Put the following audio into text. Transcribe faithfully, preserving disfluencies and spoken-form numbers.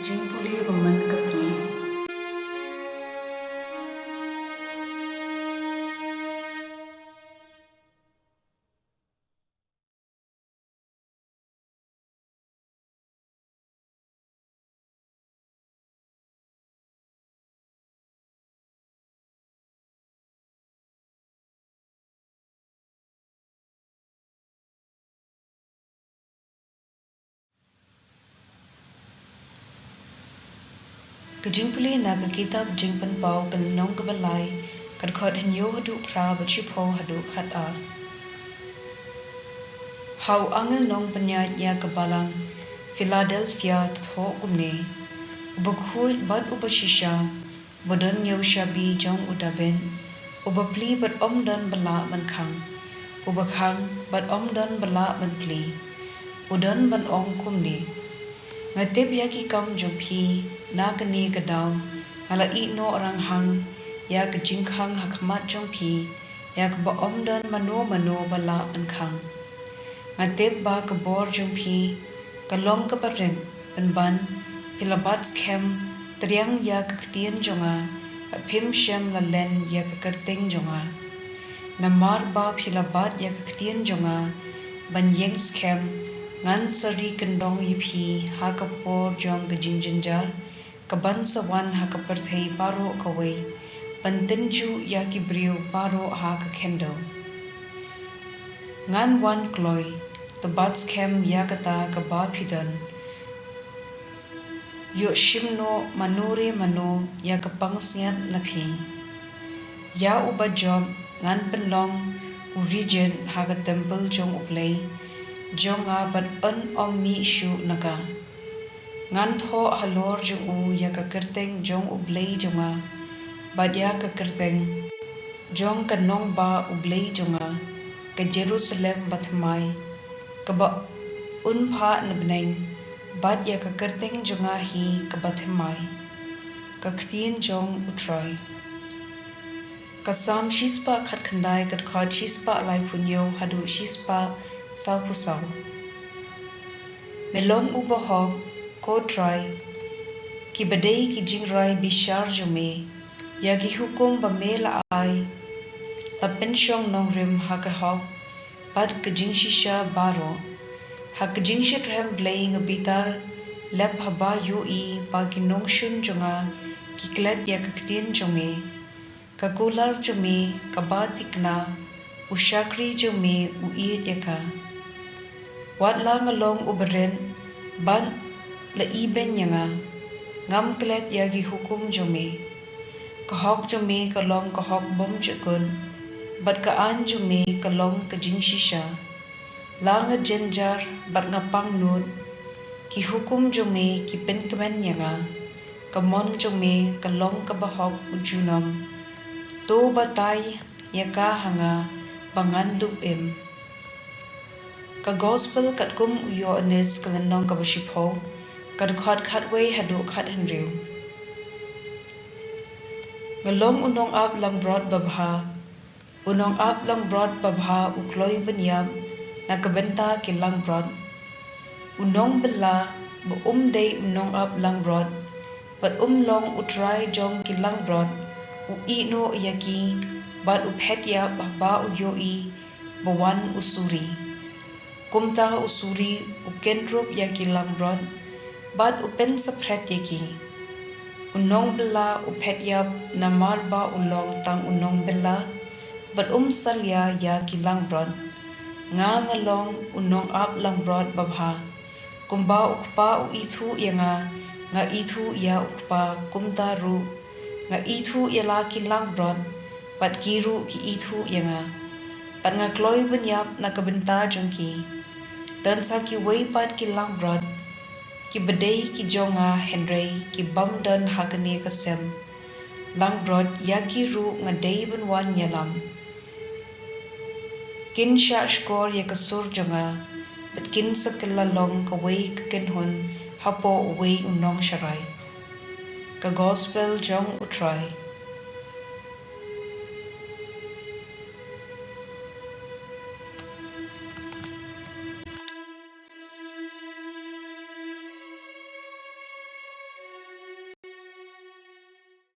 Jingpule ba man ka sngi. Ka jingpule na ka kitab Jingpynpaw ka lynnong kaba lai, ka dkhot hynñiew haduh phra bad shiphew haduh khatar. Ha u angel nongpynïaid ïa ka balang Philadelphia thoh kumne: Uba khuid bad uba shisha, uba don ïa u shabi jong u Dabid, uba plie bad ym don ba lah ban khang, uba khang bad ym don ba lah ban plie, u don ban ong kumne: Nga tip ïa ki kam jong phi, na kane ka daw nga la ïehnoh ranghang ïa ka jingkhang ha khmat jong phi, ïa kaba ym don mano mano ba lah ban khang. Nga tip ba ka bor jong phi ka long kaba rit, pynban phi la bat skhem triang ïa ka ktien jong nga, bad phim shym la len ïa ka kyrteng jong nga. Namar ba phi la bat ïa ka ktien jong nga ban ïeng skhem, ngan sa ri kyndong ïa phi ha ka por jong ka jingjynjar kaban sa wan ha ka pyrthei baroh kawei, ban tynjuh ïa ki briew baroh ha ka khyndew. Ngan wan kloi, to bat skhem ïa kata kaba phi don. Ïoh shim noh mano re mano ïa ka pansngiat na phi. Ïa uba jop ngan pynlong u rijent ha ka templ jong U Blei jong nga, bad un ym mih shuh na ka. Ngan thoh halor jong u ïa ka kyrteng jong U Blei jong nga, bad ïa ka kyrteng jong ka nongbah U Blei jong nga, ka Jerusalem bathymmai, kaba un phah na bneng, bad ïa ka kyrteng jong nga hi kaba thymmai. Ka ktien jong U Trai. Ka Salm shispah khatkhyndai, ka dkhot shispah laiphew hynñiew haduh shispah sawphew saw. Me long u bahok, ko Trai, kiba dei ki jingrai bishar jong me, ïa ki hukum ba me la ai, la pynshong nongrim ha ka hok bad ka jingshisha baroh. Ha ka jingshitrhem Blei nga bitar lep haba ïohi ba ki nongshun jong nga ki klet ïa ka ktien jong me. Ka kular jong me kaba thikna, u shakri jong me u ïeit ïa ka. Wat la nga long u barit, bad la ibeiñ ïa nga, ngam klet ïa ki hukum jong me. Ka hok jong me ka long ka hok bymjukut, bad ka aiñ jong me ka long ka jingshisha. La nga jynjar bad nga pangnud, ki hukum jong me ki pynkmen ïa nga. Ka mon jong me ka long kaba hok junom. To batai ïa ka ha nga ba ngan dup im. Ka Gospel katkum u Ïoannis, ka lynnong kaba shiphew, ka dkhot khatwei haduh khathynriew. Nga long u nongap langbrot babha. U nongap langbrot babha u kloi ban ïap na ka bynta ki langbrot. U nongbylla ba um dei u nongap langbrot, bad um long u trai jong ki langbrot, u ïehnoh ïa ki, bad u phet ïap haba u ïohi ba wan u suri. Kumta u suri u kynrup ïa ki langbrot, bad u pynsaphriang ïa ki. U nongbylla u phet ïap namar ba u long tang u nongbylla, bad um salia ïa ki langbrot. Nga nga long u nongap langbrot babha. Kumba u Kpa u ithuh ïa nga, nga ithuh ïa u Kpa, kumta ruh nga ithuh ïa la ki langbrot, bad ki ruh ki ithuh ïa nga. Bad nga kloi ban ïap na ka bynta jong ki. Don sa kiwei pat ki langbrot, kiba dei ki jong nga hynrei ki bym don ha kane ka sem langbrot, ïa ki ruh nga dei ban wan ïalam. Kin shah shkor ïa ka sur jong nga, bad kin sa kylla long kawei ka kynhun hapoh uwei u nongsharai. Ka Gospel jong u Trai.